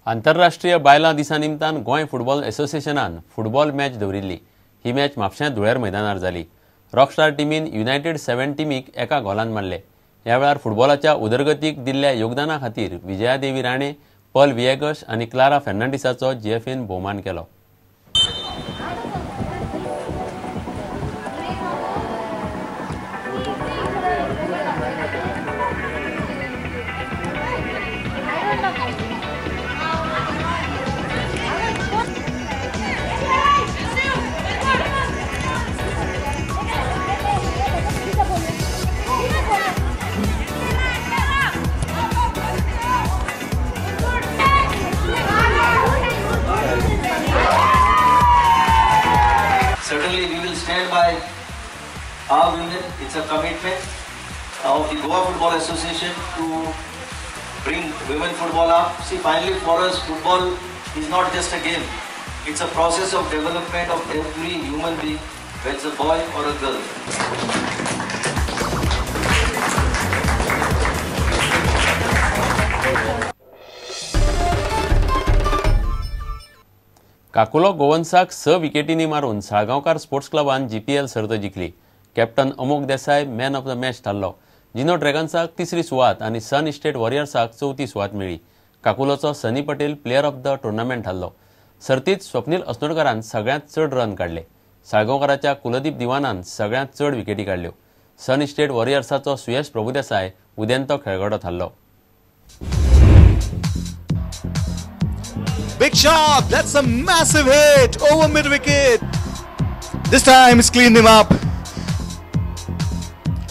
आंतरराष्ट्रीय बायलां दिसा निमतान गोंय फुटबॉल एसोसिएशनान फुटबॉल मॅच दवरिल्ली. ही मॅच म्हापश्यां धुळेर मैदानार जाली. रॉकस्टार टिमीन युनायटेड 7 टिमीक 1 गोलान मारले. ह्या वेळार फुटबॉलाच्या उदरगतीक दिल्ल्या योगदाना खातीर विजयादेवी राणे, पॉल विएगश आनी क्लारा फेर्नांडीसाचो जीएफएन भोवमान केलो. Certainly we will stand by our women. It's a commitment of the Goa Football Association to bring women football up. See, finally for us, football is not just a game. It's a process of development of every human being, whether it's a boy or a girl. Kakulo गोवन्साक 6 विकेटींनी मारून Salgaonkar sports क्लबान GPL सर्त जिखली. Captain Amogh Desai man of the match थारलो. जिनो ड्रॅगन्साक 3री सुवात आनी सन estate वॉरियर्साक 4थी सुवात मेळ्ळी. काकुलोचो Sunny Patel player of the tournament थारलो. सर्तीत स्वप्नील अस्नोडकारान सगळ्यांत चड रन काडले. साळगांवकाराच्या कुलदीप दिवानान सगळ्यांत चड विकेटी काडल्यो. सन इस्टेट वॉरियर्साचो सुयश प्रभुदेसाय उदेंतो खेळगडो थारलो. Big shot! That's a massive hit over mid-wicket. This time it's cleaned him up.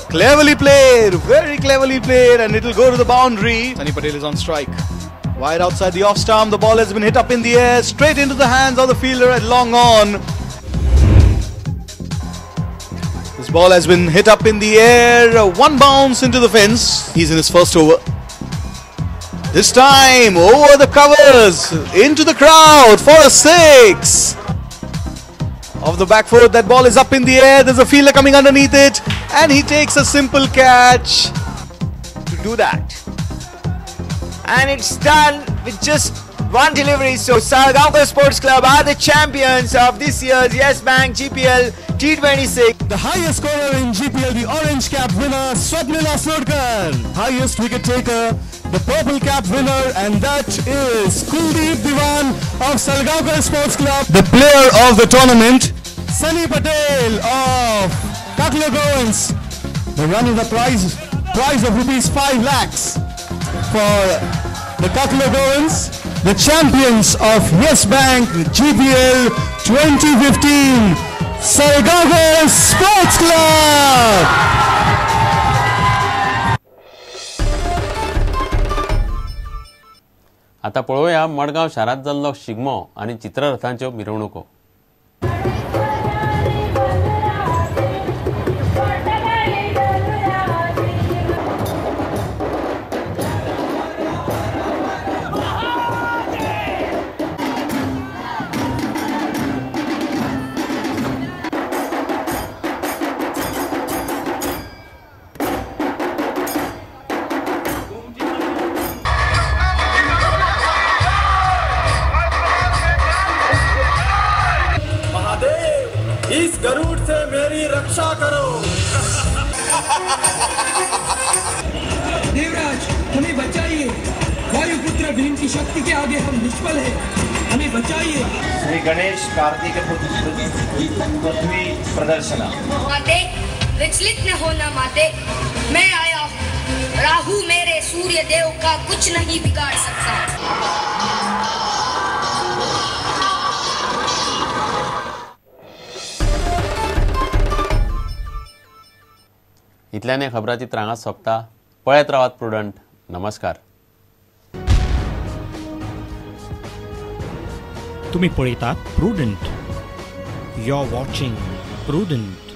Cleverly played, very cleverly played, and it'll go to the boundary. Sunny Patel is on strike. Wide outside the off stump, the ball has been hit up in the air, straight into the hands of the fielder at long on. This ball has been hit up in the air, one bounce into the fence. He's in his first over. This time over the covers, into the crowd for a 6. Off the back foot, that ball is up in the air. There's a fielder coming underneath it, and he takes a simple catch. To do that. And it's done with just one delivery. So Salgaonkar Sports Club are the champions of this year's Yes Bank GPL T26. The highest scorer in GPL, the orange cap winner, Swapnil Asnodkar. Highest wicket taker, the purple cap winner, and that is Kuldeep Diwan of Salgaonkar Sports Club. The player of the tournament, Sunny Patel of Kakulo Goans. The run in the prize of rupees 5 lakhs for the Kakulo Goans, the champions of Yes Bank GPL 2015, Salgaonkar Sports Club. आता पळोवया मडगांव शारांत जाल्लो शिगमो आनी चित्ररथांच्यो मिरवणुको. इस गरुड़ से Mary रक्षा करो। देवराज, हमें बचाइए। वायुपुत्र भीम की शक्ति के आगे हम निष्फल हैं, हमें बचाइए। श्री गणेश कार्तिक पृथ्वी प्रदर्शना। माते विचलित न होना माते, मैं आया हूँ। राहु मेरे सूर्य देव का कुछ नहीं बिगाड़ सकता। इतल्याने खबराचित्र हांगाच सोंपता. पळयत रावात प्रुडंट. नमस्कार. तुम्ही पळयतात Prudent. You are watching Prudent.